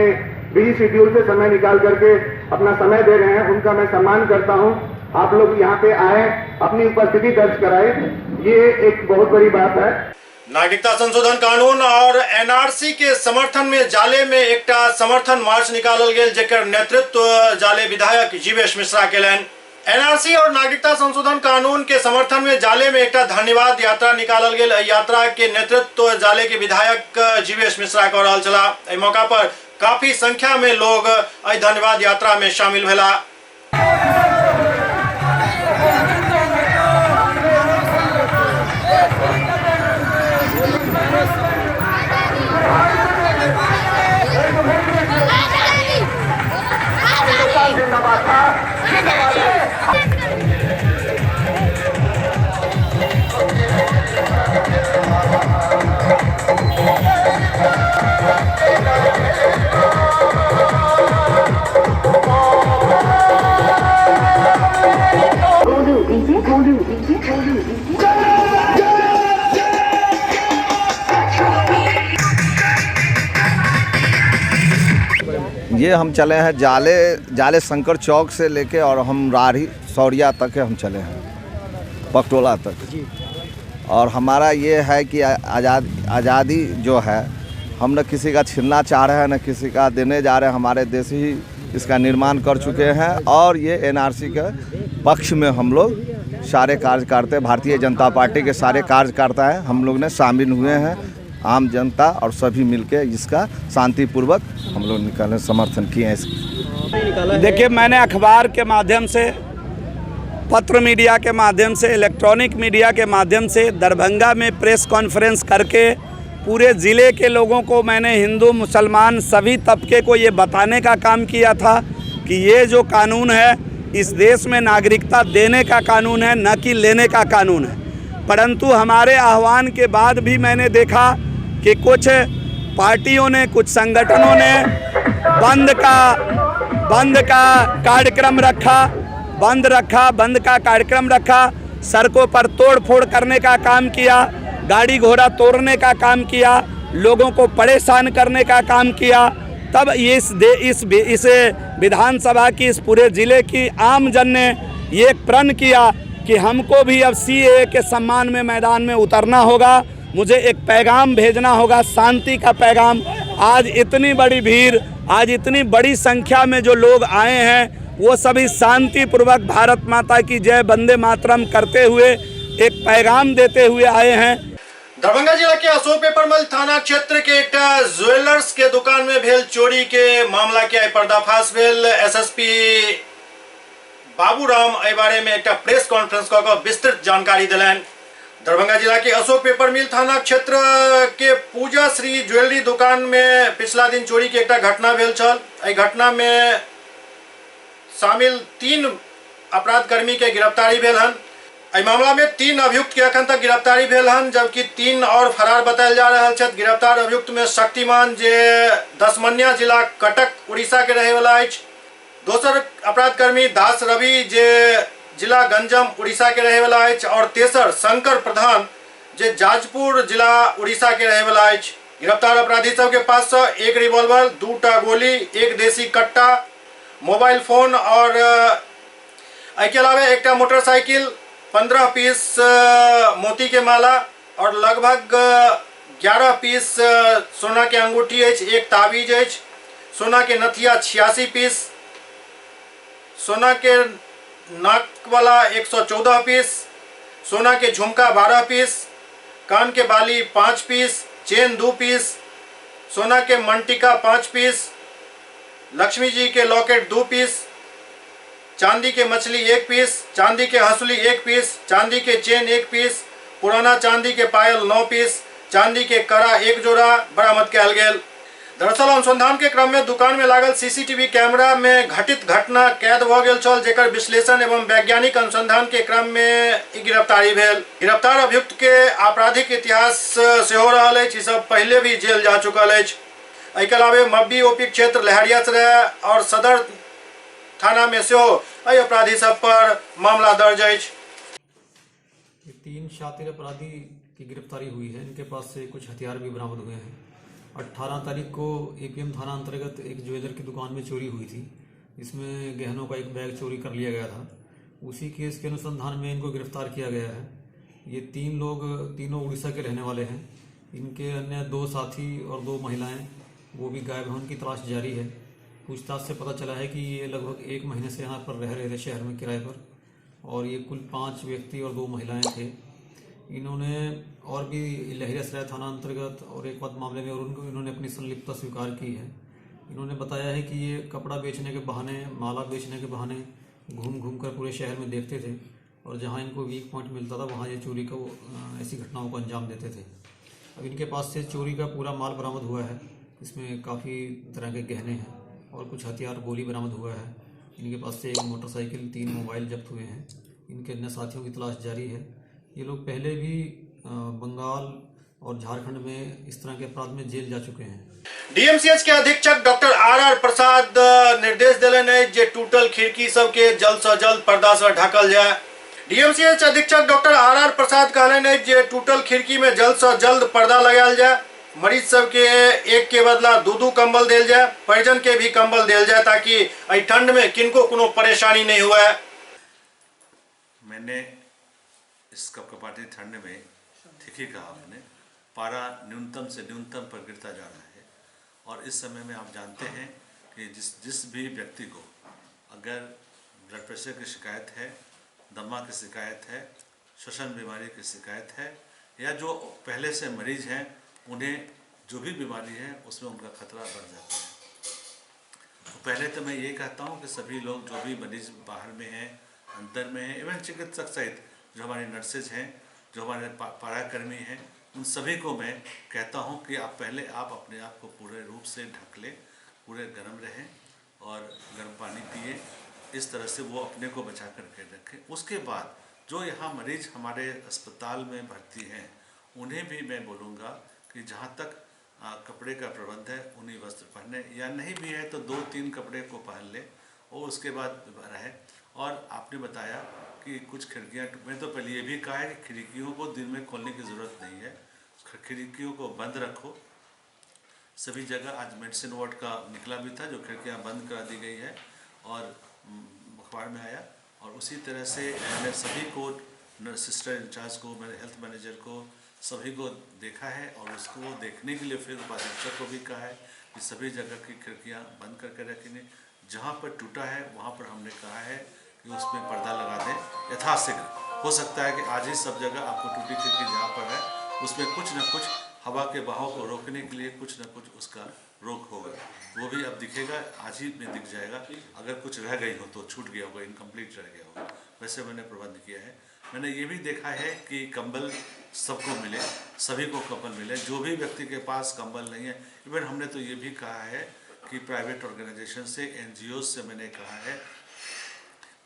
बिजी शेड्यूल से समय निकाल करके अपना समय दे रहे हैं, उनका मैं सम्मान करता हूँ। आप लोग यहाँ पे आए, अपनी उपस्थिति दर्ज कराए, ये एक बहुत बड़ी बात है। नागरिकता संशोधन कानून और एनआरसी के समर्थन में जाले में एकटा समर्थन मार्च निकालल गेल, जेकर नेतृत्व जाले विधायक जीवेश मिश्रा केलनि। एनआरसी और नागरिकता संशोधन कानून के समर्थन में जाले में एकटा धन्यवाद यात्रा निकालल गेल। एहि यात्रा के नेतृत्व जाले के विधायक जीवेश मिश्रा कऽ रहल छलाह। एहि मौका पर काफी संख्या में लोग एहि धन्यवाद यात्रा में शामिल भेला। ये हम चले हैं जाले जाले शंकर चौक से लेके और हम राढ़ी सौरिया तक हम चले हैं, पकटोला तक जी। और हमारा ये है कि आज़ादी जो है, हम न किसी का छीनना चाह रहे हैं न किसी का देने जा रहे हैं। हमारे देश ही इसका निर्माण कर चुके हैं और ये एनआरसी के पक्ष में हम लोग सारे कार्यकर्ता, भारतीय जनता पार्टी के सारे कार्यकर्ता हैं, हम लोग ने शामिल हुए हैं। आम जनता और सभी मिलके इसका शांतिपूर्वक हम लोग निकालने समर्थन किए हैं। देखिए, मैंने अखबार के माध्यम से, पत्र मीडिया के माध्यम से, इलेक्ट्रॉनिक मीडिया के माध्यम से दरभंगा में प्रेस कॉन्फ्रेंस करके पूरे ज़िले के लोगों को मैंने हिंदू मुसलमान सभी तबके को ये बताने का काम किया था कि ये जो कानून है इस देश में नागरिकता देने का कानून है, न कि लेने का कानून है। परंतु हमारे आह्वान के बाद भी मैंने देखा कि कुछ पार्टियों ने, कुछ संगठनों ने बंद का कार्यक्रम रखा, बंद का कार्यक्रम रखा, सड़कों पर तोड़ फोड़ करने का काम किया, गाड़ी घोड़ा तोड़ने का काम किया, लोगों को परेशान करने का काम किया। तब इस विधानसभा की, इस पूरे ज़िले की आम जन ने ये प्रण किया कि हमको भी अब सीएए के सम्मान में मैदान में उतरना होगा, मुझे एक पैगाम भेजना होगा, शांति का पैगाम। आज इतनी बड़ी भीड़, आज इतनी बड़ी संख्या में जो लोग आए हैं वो सभी शांतिपूर्वक भारत माता की जय, वंदे मातरम करते हुए एक पैगाम देते हुए आए हैं। दरभंगा जिला के अशोक पेपर मिल थाना क्षेत्र के एक ज्वेलर्स के दुकान में भेल चोरी के मामला के पर्दाफाश भेल। एसएसपी बाबूराम एहि बारे में एक प्रेस कॉन्फ्रेंस कऽ विस्तृत जानकारी देलनि। दरभंगा जिला के अशोक पेपर मिल थाना क्षेत्र के पूजा श्री ज्वेलरी दुकान में पिछला दिन चोरी के एक घटना भेल छल। एहि घटना में शामिल 3 अपराधकर्मी के गिरफ्तारी भेल हन। एहि मामला में 3 अभियुक्त के अखन तक गिरफ्तारी भेल हन, जबकि 3 और फरार बतायल जा रहल छथि। गिरफ्तार अभियुक्त में शक्तिमान जे दसमनिया जिला कटक उड़ीसा के रहे वाला अछि, दोसर अपराधकर्मी दास रवि जे जिला गंजम उड़ीसा के रहे वाला अछि और तेसर शंकर प्रधान जे जाजपुर जिला उड़ीसा के रहे वाला अछि। गिरफ्तार अपराधी सबके पास से 1 रिवॉल्वर, 2 गोली, 1 देसी कट्टा, मोबाइल फोन और एहिके अलावा एक मोटरसाइकिल, 15 पीस मोती के माला और लगभग 11 पीस सोना के अंगूठी अछि, 1 ताबीज अछि, सोना के नथिया 86 पीस, सोना के नाक वाला 114 पीस, सोना के झुमका 12 पीस, कान के बाली 5 पीस, चेन 2 पीस, सोना के मंटिका 5 पीस, लक्ष्मी जी के लॉकेट 2 पीस, चांदी के मछली 1 पीस, चांदी के हंसुली 1 पीस, चांदी के चेन 1 पीस, पुराना चांदी के पायल 9 पीस, चांदी के कड़ा 1 जोड़ा बरामद कयल गेल। दरअसल अनुसंधान के क्रम में दुकान में लागल सीसीटीवी कैमरा में घटित घटना कैद भ गेल छल, जेकर विश्लेषण एवं वैज्ञानिक अनुसंधान के क्रम में ई गिरफ्तारी भेल। गिरफ्तार अभियुक्त के आपराधिक इतिहास सेहो रहल अछि, ई सब पहले भी जेल जा चुकल अछि। एहिके अलावे मब्बी ओपी क्षेत्र लहरियासराय और सदर थाना में सेहो एहि अपराधी सब पर मामला दर्ज अछि। 3 शातिर अपराधी की गिरफ्तारी हुई है, इनके पास से कुछ हथियार भी बरामद हुए हैं। 18 तारीख को एपीएम थाना अंतर्गत एक ज्वेलर की दुकान में चोरी हुई थी, इसमें गहनों का एक बैग चोरी कर लिया गया था। उसी केस के अनुसंधान में इनको गिरफ्तार किया गया है। ये 3 लोग तीनों उड़ीसा के रहने वाले हैं। इनके अन्य 2 साथी और 2 महिलाएं वो भी गायब हैं, उनकी तलाश जारी है। पूछताछ से पता चला है कि ये लगभग 1 महीने से यहाँ पर रह रहे थे शहर में किराए पर, और ये कुल 5 व्यक्ति और 2 महिलाएं थे। इन्होंने और भी लहरियासराय थाना अंतर्गत और एक बाद मामले में और उनको इन्होंने अपनी संलिप्तता स्वीकार की है। इन्होंने बताया है कि ये कपड़ा बेचने के बहाने, माला बेचने के बहाने घूम घूम कर पूरे शहर में देखते थे और जहाँ इनको वीक पॉइंट मिलता था वहाँ ये चोरी को ऐसी घटनाओं को अंजाम देते थे। अब इनके पास से चोरी का पूरा माल बरामद हुआ है, इसमें काफ़ी तरह के गहने हैं और कुछ हथियार, गोली बरामद हुआ है। इनके पास से 1 मोटरसाइकिल, 3 मोबाइल जब्त हुए हैं। इनके अन्य साथियों की तलाश जारी है। ये लोग पहले भी बंगाल और झारखंड में इस तरह के अपराध में जेल जा चुके हैं। डीएमसीएच के अधीक्षक डॉक्टर आर.आर. प्रसाद निर्देश देलनि जे टूटल खिड़की सबके जल्द से जल्द पर्दा से ढकल जाए। डीएमसीएच अधीक्षक डॉक्टर आर.आर. प्रसाद कहलनि जे टूटल खिड़की में जल्द से जल्द पर्दा लगायल जाए, मरीज सबके एक के बदला 2-2 कंबल देल जाए, परिजन के भी कंबल देल जाए ताकि एहि ठंड में किनको कोनो परेशानी नहीं हुए। मैंने इस कपकपाती ठंड में ठीक ही कहा आपने, पारा न्यूनतम से न्यूनतम पर गिरता जा रहा है। और इस समय में आप जानते हैं कि जिस जिस भी व्यक्ति को अगर ब्लड प्रेशर की शिकायत है, दमा की शिकायत है, श्वसन बीमारी की शिकायत है, या जो पहले से मरीज हैं उन्हें जो भी बीमारी है उसमें उनका खतरा बढ़ जाता है। तो पहले तो मैं ये कहता हूँ कि सभी लोग जो भी मरीज बाहर में हैं, अंदर में हैं, इवन चिकित्सक सहित जो हमारे नर्सेज हैं, जो हमारे पराकर्मी हैं, उन सभी को मैं कहता हूँ कि आप पहले आप अपने आप को पूरे रूप से ढक लें, पूरे गर्म रहें और गर्म पानी पिए। इस तरह से वो अपने को बचा करके रखें। उसके बाद जो यहाँ मरीज हमारे अस्पताल में भर्ती हैं उन्हें भी मैं बोलूँगा कि जहाँ तक कपड़े का प्रबंध है उन्हीं वस्त्र पहने, या नहीं भी है तो 2-3 कपड़े को पहन लें और उसके बाद रहे। और आपने बताया कि कुछ खिड़कियाँ, मैं तो पहले ये भी कहा है कि खिड़कियों को दिन में खोलने की ज़रूरत नहीं है, खिड़कियों को बंद रखो सभी जगह। आज मेडिसिन वार्ड का निकला भी था जो खिड़कियाँ बंद करा दी गई है और अखबार में आया। और उसी तरह से मैंने सभी को, सिस्टर इंचार्ज को, मैंने हेल्थ मैनेजर को, सभी को देखा है और उसको देखने के लिए फिर उपाधीक्षक को भी कहा है कि सभी जगह की खिड़कियाँ बंद करके रखेंगे। जहाँ पर टूटा है वहाँ पर हमने कहा है कि उसमें पर्दा लगा दें यथाशीघ्र। हो सकता है कि आज ही सब जगह आपको टूटी खिड़की जहाँ पर है उसमें कुछ न कुछ हवा के बहाव को रोकने के लिए कुछ न कुछ उसका रोक होगा, वो भी अब दिखेगा, आज ही में दिख जाएगा। अगर कुछ रह गई हो तो छूट गया होगा, इनकम्प्लीट रह गया होगा। वैसे मैंने प्रबंध किया है। मैंने ये भी देखा है कि कंबल सबको मिले, सभी को कंबल मिले, जो भी व्यक्ति के पास कंबल नहीं है। इवन हमने तो ये भी कहा है कि प्राइवेट ऑर्गेनाइजेशन से, एनजीओ से मैंने कहा है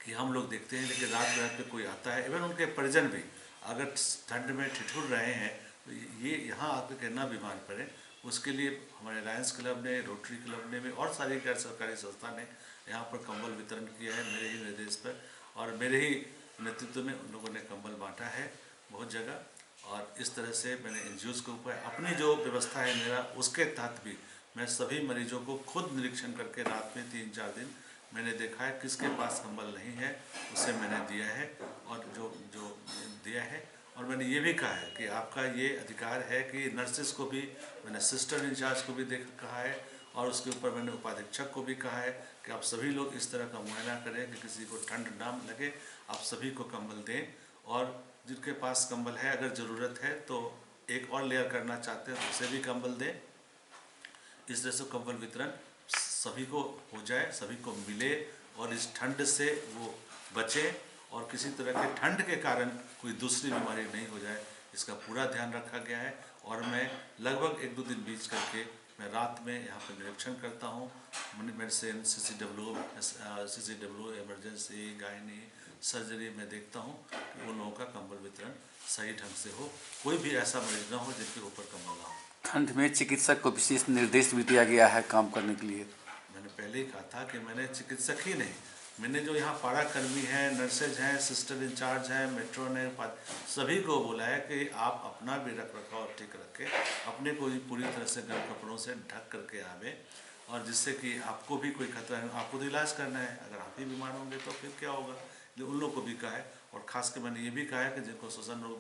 कि हम लोग देखते हैं, लेकिन रात रात में कोई आता है, इवन उनके परिजन भी अगर ठंड में ठिठुर रहे हैं तो ये यहाँ आकर के ना बीमार पड़े, उसके लिए हमारे लायंस क्लब ने, रोटरी क्लब ने भी और सारी गैर सरकारी संस्था ने यहाँ पर कंबल वितरण किया है मेरे ही निर्देश पर और मेरे ही नेतृत्व में उन लोगों ने कंबल बांटा है बहुत जगह। और इस तरह से मैंने एनजीओ के ऊपर अपनी जो व्यवस्था है मेरा, उसके तहत भी मैं सभी मरीजों को खुद निरीक्षण करके रात में 3-4 दिन मैंने देखा है किसके पास कंबल नहीं है उसे मैंने दिया है और जो जो दिया है। और मैंने ये भी कहा है कि आपका ये अधिकार है कि नर्सेस को भी, मैंने सिस्टर इंचार्ज को भी देख कहा है और उसके ऊपर मैंने उपाधीक्षक को भी कहा है कि आप सभी लोग इस तरह का मुआयना करें कि किसी को ठंड ना लगे, आप सभी को कंबल दें और जिनके पास कंबल है अगर ज़रूरत है तो एक और लेयर करना चाहते हैं तो उसे भी कंबल दें। इस तरह से कंबल वितरण सभी को हो जाए, सभी को मिले और इस ठंड से वो बचे और किसी तरह के ठंड के कारण कोई दूसरी बीमारी नहीं हो जाए, इसका पूरा ध्यान रखा गया है। और मैं लगभग 1-2 दिन बीच करके मैं रात में यहाँ पर निरीक्षण करता हूँ। Medicine, CCW, emergency, gynae, surgery में देखता हूँ कि उन लोगों का कंबल वितरण सही ढंग से हो, कोई भी ऐसा मरीज ना हो जिनके ऊपर कंबल ना हो। ठंड में चिकित्सक को विशेष निर्देश भी दिया गया है काम करने के लिए। मैंने पहले ही कहा था कि मैंने चिकित्सक ही नहीं, मैंने जो यहाँ पाराकर्मी हैं, नर्सेज हैं, सिस्टर इंचार्ज हैं, मेट्रो ने, सभी को बोला है कि आप अपना भी रख रखाव ठीक रखें, अपने को भी पूरी तरह से गर्म कपड़ों से ढक करके आवे और जिससे कि आपको भी कोई खतरा नहीं, आपको तो इलाज करना है, अगर आप ही बीमार होंगे तो फिर क्या होगा, जो उन लोगों को भी कहा है। और ख़ास कर मैंने ये भी कहा है कि जिनको श्वसन रोग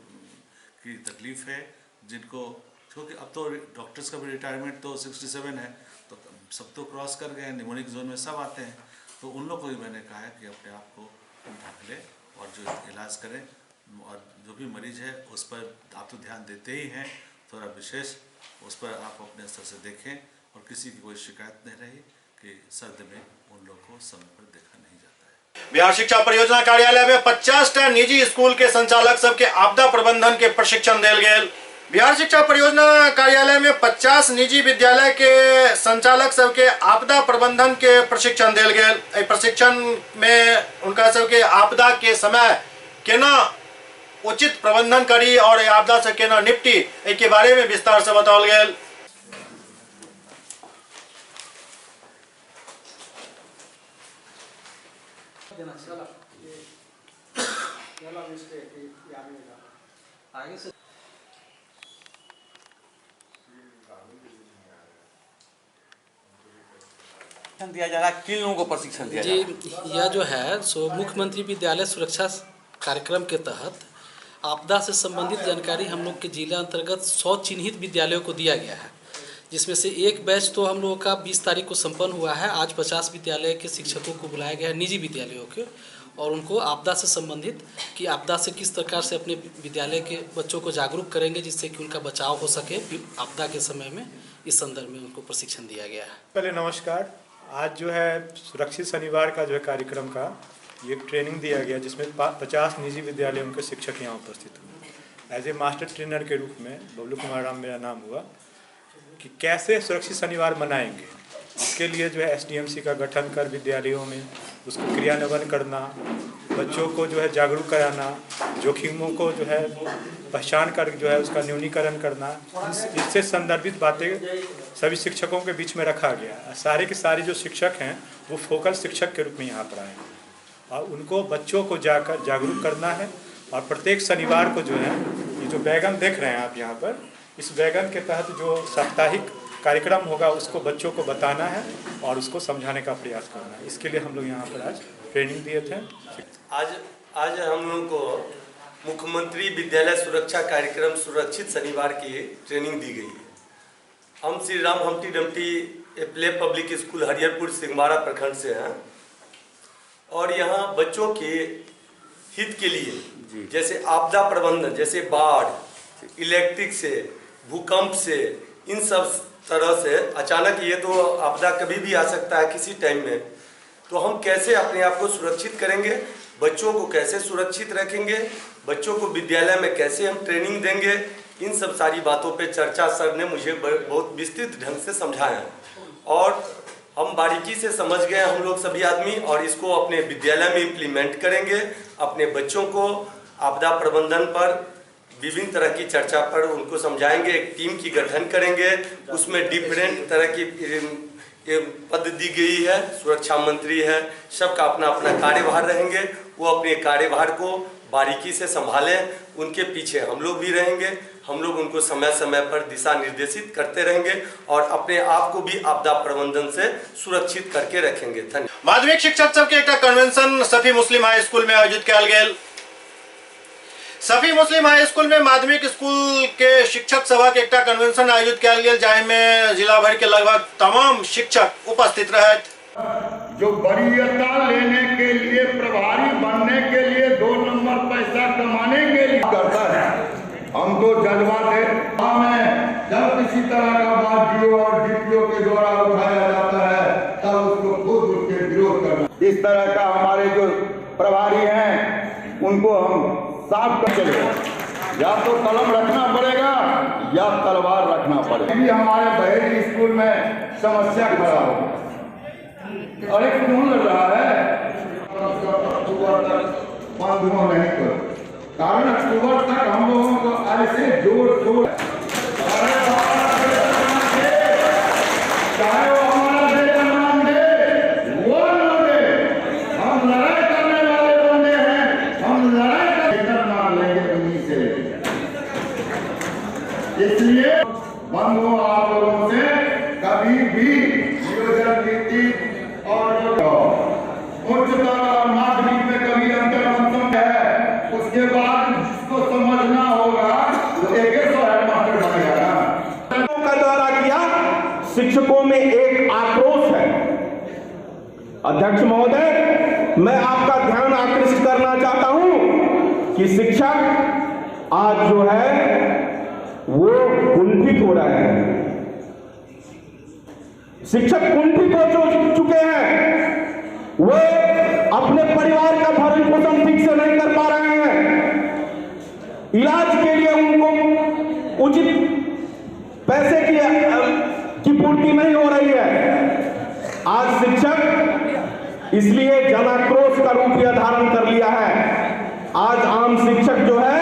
की तकलीफ़ है, जिनको, क्योंकि अब तो डॉक्टर्स का भी रिटायरमेंट तो 67 है, तो सब तो क्रॉस कर गए हैं, निमोनिक जोन में सब आते हैं, तो उन लोगों को भी मैंने कहा है कि अपने आप को ढक लें और जो इलाज करें और जो भी मरीज है उस पर आप तो ध्यान देते ही हैं, थोड़ा विशेष उस पर आप अपने स्तर से देखें और किसी की कोई शिकायत नहीं रही कि सर्द में उन लोगों को समय पर देखा नहीं जाता है। बिहार शिक्षा परियोजना कार्यालय में 50 टा निजी स्कूल के संचालक सबके आपदा प्रबंधन के प्रशिक्षण देल गेल। बिहार शिक्षा परियोजना कार्यालय में 50 निजी विद्यालय के संचालक सबके आपदा प्रबंधन के प्रशिक्षण देल गेल। एहि प्रशिक्षण में उनका सबके आपदा के समय केना उचित प्रबंधन करी और एहि आपदा से केना निपटी, एहि के बारे में विस्तार से बताओल गेल। दिया जा रहा है, किन लोगों को प्रशिक्षण दिया जा रहा है? जी, यह जो है सो मुख्यमंत्री विद्यालय सुरक्षा कार्यक्रम के तहत आपदा से संबंधित जानकारी हम लोग के जिला अंतर्गत 100 चिन्हित विद्यालयों को दिया गया है, जिसमें से एक बैच तो हम लोगों का 20 तारीख को संपन्न हुआ है। आज 50 विद्यालय के शिक्षकों को बुलाया गया है, निजी विद्यालयों के, और उनको आपदा से संबंधित कि आपदा से किस प्रकार से अपने विद्यालय के बच्चों को जागरूक करेंगे जिससे कि उनका बचाव हो सके आपदा के समय में, इस संदर्भ में उनको प्रशिक्षण दिया गया है। पहले नमस्कार। आज जो है सुरक्षित शनिवार का जो है कार्यक्रम का ये ट्रेनिंग दिया गया, जिसमें 50 निजी विद्यालयों के शिक्षक यहाँ उपस्थित हुए। एज ए मास्टर ट्रेनर के रूप में बबलू कुमार राम मेरा नाम हुआ कि कैसे सुरक्षित शनिवार मनाएंगे, इसके लिए जो है एसडीएमसी का गठन कर विद्यालयों में उसको क्रियान्वयन करना, बच्चों को जो है जागरूक कराना, जोखिमों को जो है पहचान कर जो है उसका न्यूनीकरण करना, इससे संदर्भित बातें सभी शिक्षकों के बीच में रखा गया। सारे के सारे जो शिक्षक हैं वो फोकल शिक्षक के रूप में यहाँ पर आए और उनको बच्चों को जाकर जागरूक करना है। और प्रत्येक शनिवार को जो है ये जो बैगन देख रहे हैं आप यहाँ पर, इस बैगन के तहत जो साप्ताहिक कार्यक्रम होगा उसको बच्चों को बताना है और उसको समझाने का प्रयास करना है। इसके लिए हम लोग यहाँ पर आज ट्रेनिंग दिए थे। आज हम लोगों को मुख्यमंत्री विद्यालय सुरक्षा कार्यक्रम सुरक्षित शनिवार की ट्रेनिंग दी गई है। हम Shri Ram Humpty Dumpty play public school Hariharpur Singhmara प्रखंड से हैं और यहाँ बच्चों के हित के लिए जैसे आपदा प्रबंधन, जैसे बाढ़, इलेक्ट्रिक से, भूकंप से, इन सब तरह से अचानक ये तो आपदा कभी भी आ सकता है किसी टाइम में, तो हम कैसे अपने आप को सुरक्षित करेंगे, बच्चों को कैसे सुरक्षित रखेंगे, बच्चों को विद्यालय में कैसे हम ट्रेनिंग देंगे, इन सब सारी बातों पे चर्चा सर ने मुझे बहुत विस्तृत ढंग से समझाया और हम बारीकी से समझ गए हम लोग सभी आदमी, और इसको अपने विद्यालय में इम्प्लीमेंट करेंगे। अपने बच्चों को आपदा प्रबंधन पर विभिन्न तरह की चर्चा पर उनको समझाएंगे, एक टीम की गठन करेंगे, उसमें डिफरेंट तरह की पद दी गई है, सुरक्षा मंत्री है, सबका अपना अपना कार्यभार रहेंगे, वो अपने कार्यभार को बारीकी से संभालें, उनके पीछे हम लोग भी रहेंगे, हम लोग उनको समय समय पर दिशा निर्देशित करते रहेंगे और अपने आप को भी आपदा प्रबंधन से सुरक्षित करके रखेंगे। धन्यवाद। माध्यमिक शिक्षक सबके एक कन्वेंशन सफी मुस्लिम हाई स्कूल में आयोजित किया गेल। सफी मुस्लिम हाई स्कूल में माध्यमिक स्कूल के शिक्षक सभा के एक कन्वेंशन आयोजित किया गेल, जाहि में जिला भर के लगभग तमाम शिक्षक उपस्थित रहे। जो वरीयता लेने के लिए, प्रभारी बनने के लिए, 2 नंबर पैसा कमाने के लिए करता है, हमको जज्बा दे। में जब किसी तरह का बात do और डीपीओ के द्वारा उठाया जाता है तब उसको खुद उसके विरोध करना। इस तरह का हमारे जो प्रभारी हैं उनको हम साफ कर चले, या तो कलम रखना पड़ेगा या तलवार रखना पड़ेगा। अभी हमारे बहेरी स्कूल में समस्या खड़ा हो, अरे क्यों लड़ रहा है, अक्टूबर तक बंद नहीं करो, कारण अक्टूबर तक हम लोगों को ऐसे जोर शोर, चाहे वो हमारा वेतनमान दे वो न दे, हम लड़ाई करने वाले बंदे हैं, हम लड़ाई कर वेतनमान लेंगे उन्हीं से। इसलिए बंधुओं आप लोगों से कभी भी नियोजन नीति और उच्चतर और माध्यमिक में कभी अंतर मंथन है, उसके बाद जिसको समझना होगा तो एक सौ हेडमास्टर बनेगा ना। का दौरा किया, शिक्षकों में एक आक्रोश है। अध्यक्ष महोदय, मैं आपका ध्यान आकृष्ट करना चाहता हूं कि शिक्षक आज जो है वो कुंठित हो रहे हैं, शिक्षक कुंठित हो चुके हैं, वे अपने परिवार का भरण पोषण ठीक से नहीं कर पा रहे हैं, इलाज के लिए उनको उचित पैसे की पूर्ति नहीं हो रही है। आज शिक्षक इसलिए जनाक्रोश का रूप यह धारण कर लिया है। आज आम शिक्षक जो है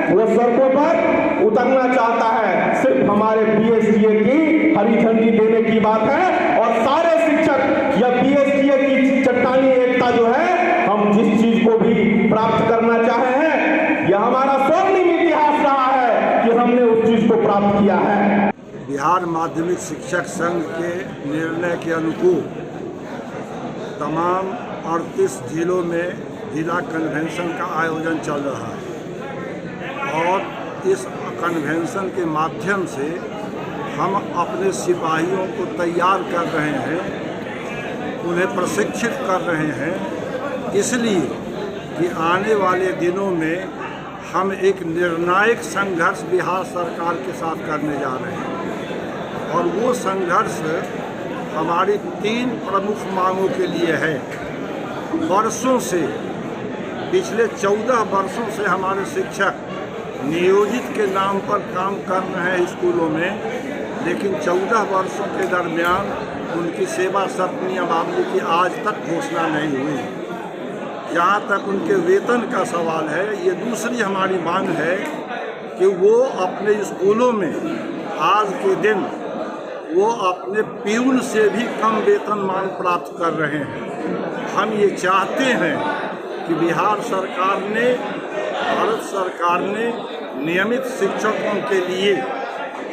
वो सड़कों पर उतरना चाहता है। सिर्फ हमारे बीएसटीए की हरी झंडी देने की बात है और सारे शिक्षक या बीएसटीए की चट्टानी एकता जो है, हम जिस चीज को भी प्राप्त करना चाहे हैं, यह हमारा स्वर्णिम इतिहास रहा है कि हमने उस चीज को प्राप्त किया है। बिहार माध्यमिक शिक्षक संघ के निर्णय के अनुकूल तमाम 38 जिलों में जिला कन्वेंशन का आयोजन चल रहा है। और इस कन्वेंशन के माध्यम से हम अपने सिपाहियों को तैयार कर रहे हैं, उन्हें प्रशिक्षित कर रहे हैं, इसलिए कि आने वाले दिनों में हम एक निर्णायक संघर्ष बिहार सरकार के साथ करने जा रहे हैं और वो संघर्ष हमारी 3 प्रमुख मांगों के लिए है। वर्षों से, पिछले 14 वर्षों से हमारे शिक्षक नियोजित के नाम पर काम कर रहे हैं स्कूलों में, लेकिन 14 वर्षों के दरमियान उनकी सेवा शर्त नियमावली की आज तक घोषणा नहीं हुई। जहाँ तक उनके वेतन का सवाल है, ये दूसरी हमारी मांग है कि वो अपने स्कूलों में आज के दिन वो अपने प्यून से भी कम वेतनमान प्राप्त कर रहे हैं। हम ये चाहते हैं कि बिहार सरकार ने, भारत सरकार ने नियमित शिक्षकों के लिए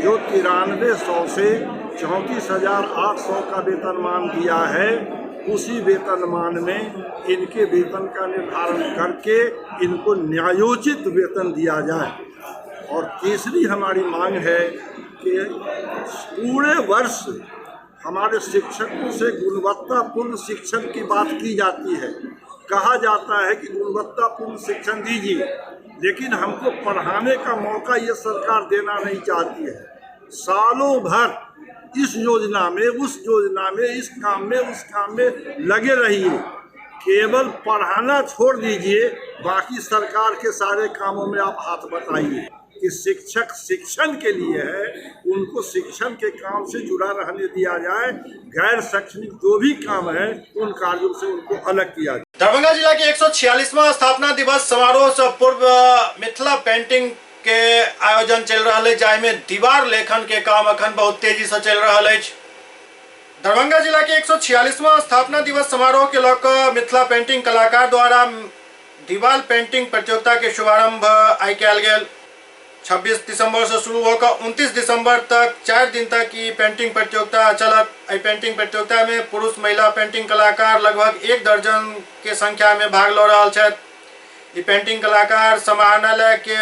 जो 9300 से 34,800 का वेतनमान दिया है, उसी वेतनमान में इनके वेतन का निर्धारण करके इनको न्यायोचित वेतन दिया जाए। और तीसरी हमारी मांग है कि पूरे वर्ष हमारे शिक्षकों से गुणवत्तापूर्ण शिक्षण की बात की जाती है, कहा जाता है कि गुणवत्तापूर्ण शिक्षण दीजिए, लेकिन हमको पढ़ाने का मौका ये सरकार देना नहीं चाहती है। सालों भर इस योजना में, उस योजना में, इस काम में, उस काम में लगे रहिए, केवल पढ़ाना छोड़ दीजिए, बाकी सरकार के सारे कामों में आप हाथ बटाइए। कि शिक्षक शिक्षण के लिए है, उनको शिक्षण के काम से जुड़ा रहने दिया जाए, गैर शैक्षणिक जो भी काम है उन कार्यों से उनको अलग किया जाए। दरभंगा जिला के 146वां स्थापना दिवस समारोह से पूर्व मिथिला पेंटिंग के आयोजन चल रहा है, जाहिमे दीवार लेखन के काम अखन बहुत तेजी से चल रहा है। दरभंगा जिला के 146वां स्थापना दिवस समारोह के लऽ मिथिला पेंटिंग कलाकार द्वारा दीवार पेंटिंग प्रतियोगिता के शुभारंभ आइ कयल गेल। 26 दिसंबर से शुरू होकर 29 दिसंबर तक 4 दिन तक ई पेंटिंग प्रतियोगिता चलत। एहि पेंटिंग प्रतियोगिता में पुरुष महिला पेंटिंग कलाकार लगभग 1 दर्जन के संख्या में भाग लऽ रहल छथि। ई पेंटिंग कलाकार समाहरणालय के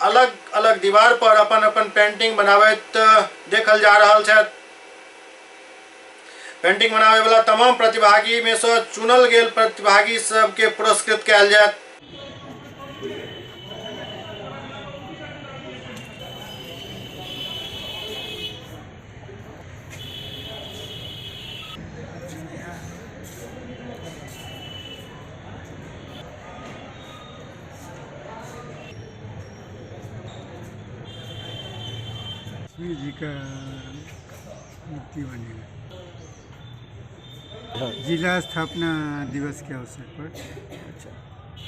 अलग अलग दीवार पर अपन अपन पेंटिंग बनाबैत देखल जा रहल छथि। पेंटिंग बनावे वाला तमाम प्रतिभागी में से चुनल गेल प्रतिभागी सबके पुरस्कृत कयल जायत। लक्ष्मी जी का मूर्ति बनेगा। जिला स्थापना दिवस के अवसर पर। अच्छा,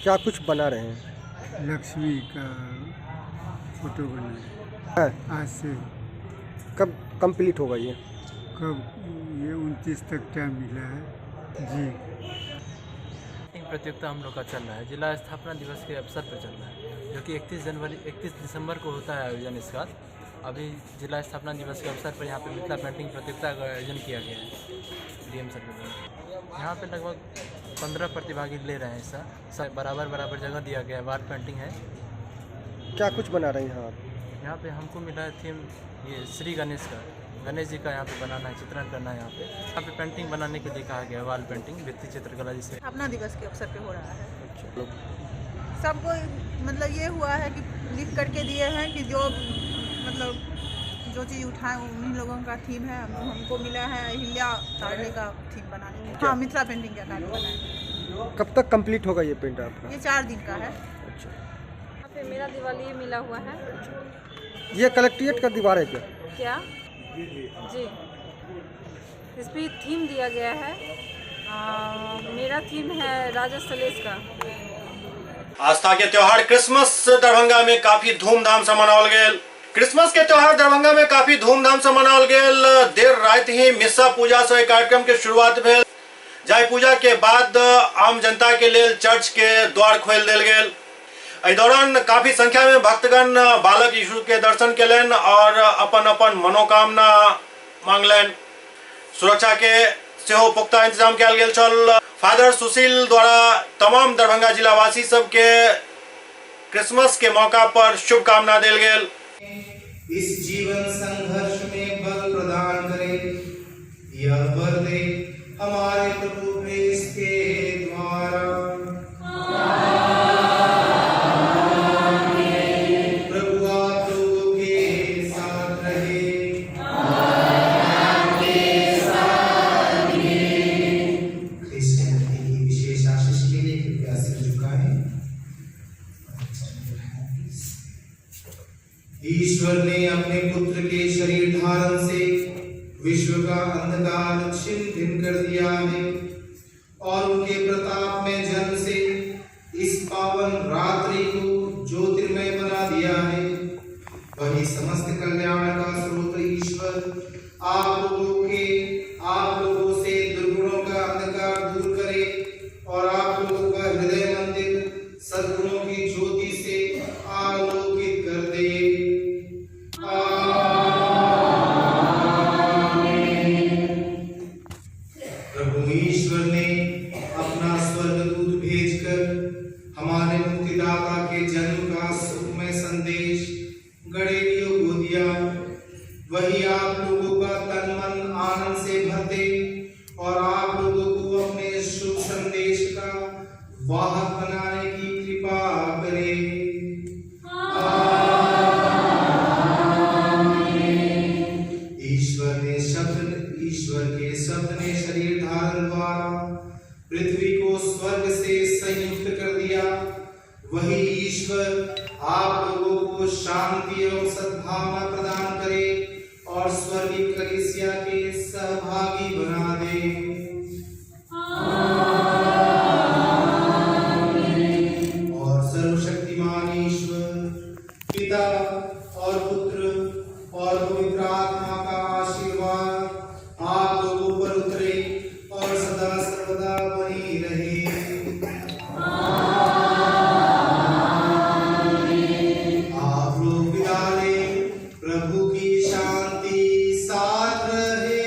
क्या कुछ बना रहे हैं? लक्ष्मी का फोटो बना रहे हैं। आज से कब कंप्लीट होगा ये? कब ये 29 तक टाइम मिला है जी। प्रतियोगिता हम लोग का चल रहा है, जिला स्थापना दिवस के अवसर पर चल रहा है, जो कि 31 दिसंबर को होता है आयोजन इसका। अभी जिला स्थापना दिवस के अवसर पर यहाँ पे मिथिला पेंटिंग प्रतियोगिता का आयोजन किया गया है डीएम सर के द्वारा। यहाँ पे लगभग 15 प्रतिभागी ले रहे हैं हिस्सा, सब बराबर बराबर जगह दिया गया है। वार पेंटिंग है। क्या कुछ बना रहे हैं आप? यहाँ पे हमको मिला है थीम ये श्री गणेश का, गणेश जी का यहाँ पे बनाना है, चित्रण करना है। यहाँ पे पेंटिंग बनाने के लिए कहा गया है, वाल पेंटिंग, भित्ति चित्रकला जिसे। स्थापना दिवस के अवसर पे हो रहा है। सबको मतलब ये हुआ है कि लिख करके दिए हैं कि जो मतलब जो चीज़ उठाए उन्हीं लोगों का थीम है। हमको मिला है अहिल्या तारने का थीम बनाने का। हाँ, मिथिला पेंटिंग का कार्ड बनाए। कब तक कंप्लीट होगा ये पेंट आपका? ये 4 दिन का है। अच्छा, यहाँ पे मेरा दिवाली मिला हुआ है। ये कलेक्ट्रेट का दीवार है क्या? क्या जी, इस पर थीम दिया गया है। मेरा थीम है राजा सलेश का। आस्था के त्योहार क्रिसमस दरभंगा में काफी धूमधाम से मनाओल गेल। क्रिसमस के त्योहार दरभंगा में काफी धूमधाम से मनाओल गेल। देर रात ही मिस्सा पूजा से कार्यक्रम के शुरुआत भेल। जाय पूजा के बाद आम जनता के लेल चर्च के द्वार खोल देल गेल। एहि दौरान काफी संख्या में भक्तगण बालक यीशु के दर्शन केलनि और अपन अपन मनोकामना मांगलनि। सुरक्षा के सेहो पुख्ता इंतजाम कयल गेल छल। फादर सुशील द्वारा तमाम दरभंगा जिलावासी सबके क्रिसमस के मौका पर शुभकामना देल गेल। इस जीवन संघर्ष में बल प्रदान करे, यह वर दे हमारे प्रभु ख्रीस्त के द्वारा। प्रभु आप लोगों के साथ रहे। ख्रीस्त की विशेष आशीष के लिए कृपया सिर झुकाएं। ईश्वर ने अपने पुत्र के शरीर धारण से विश्व का अंधकार छिन्न भिन्न कर दिया है और उनके प्रताप में जन्म से इस पावन रात्रि को ज्योतिर्मय बना दिया है। वही समस्त कल्याण का स्रोत ईश्वर आप लोगों से दुर्गुणों का अंधकार दूर करे और आप लोगों का हृदय मंदिर सद्गुणों की ज्योति से आलोकित कर दे। आमीन। प्रभु ईश्वर ने अपना स्वर्गदूत भेजकर हमारे मुक्तिदाता के जन्म का सुखमय संदेश गड़ेरियों को दिया। वही आप लोगों का तन मन आनंद से भर दे और आप लोगों को अपने शुभ संदेश का वाहक बनाने की कृपा करे। ईश्वर के शब्द ने शरीर धारण द्वारा पृथ्वी को स्वर्ग से संयुक्त कर दिया। वही ईश्वर आप लोगों को शांति एवं सद्भावना प्रदान करे और स्वर्गीय कलीसिया के सहभागी बना दे। और सर्वशक्तिमान ईश्वर पिता और पुत्र और पवित्र आत्मा का आशीर्वाद आप लोगों पर उतरे और सदा सर्वदा बनी रहे। आप लोग विदा लें, प्रभु की शांति साथ रहे।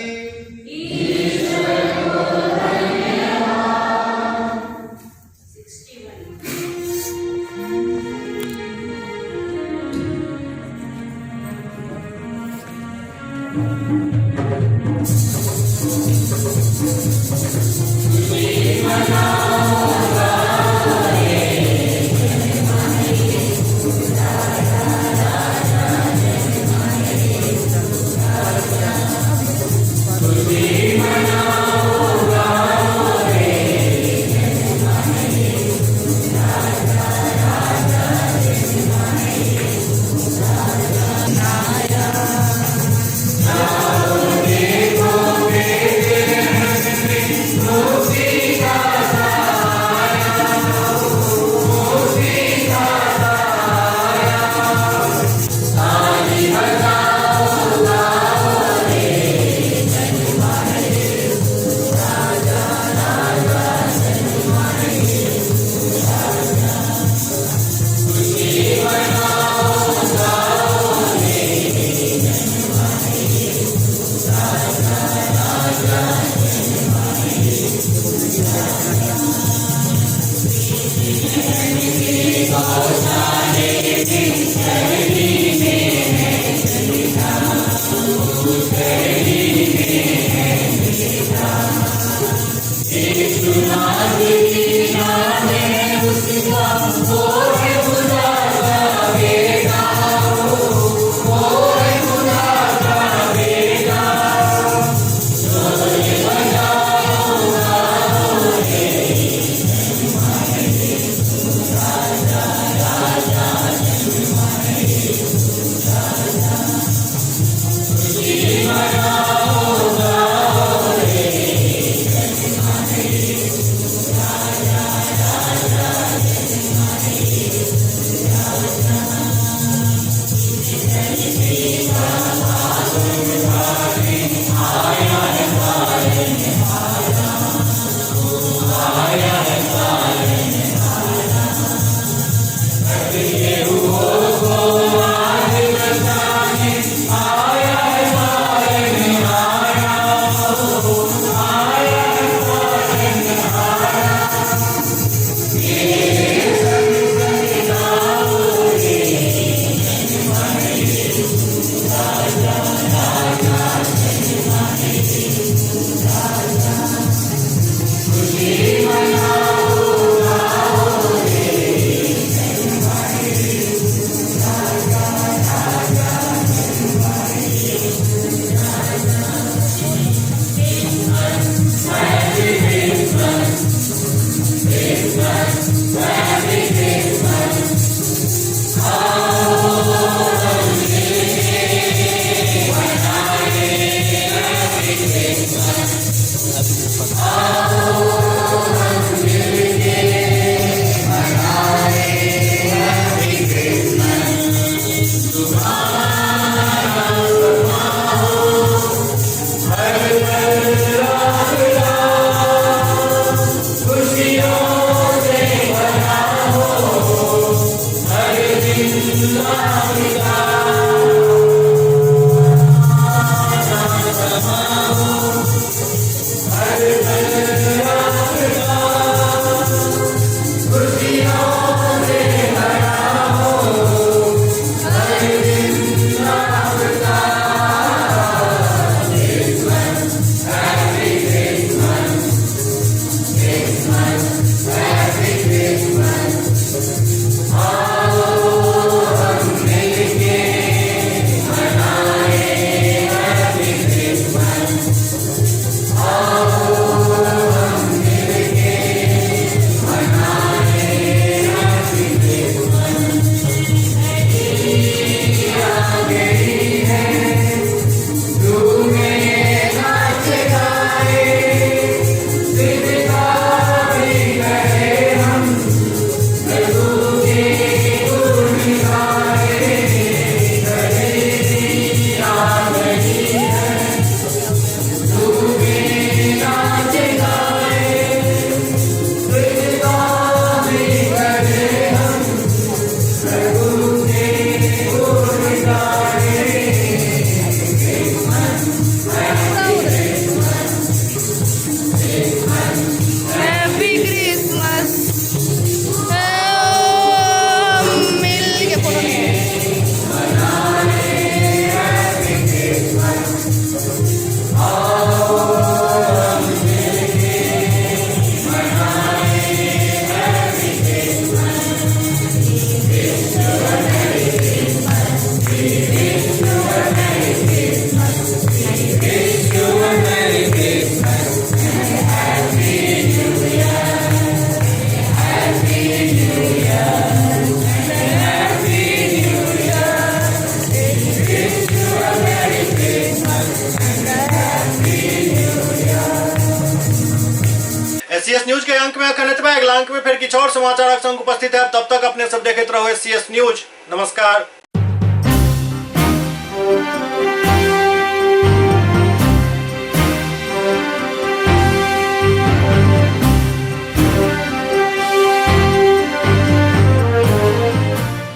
एससीएस न्यूज के अंक में अखन एतबा। अगला अंक में फिर किछु और समाचारक संग उपस्थित है। तब तक अपने सब देखैत रहू एससीएस न्यूज। नमस्कार।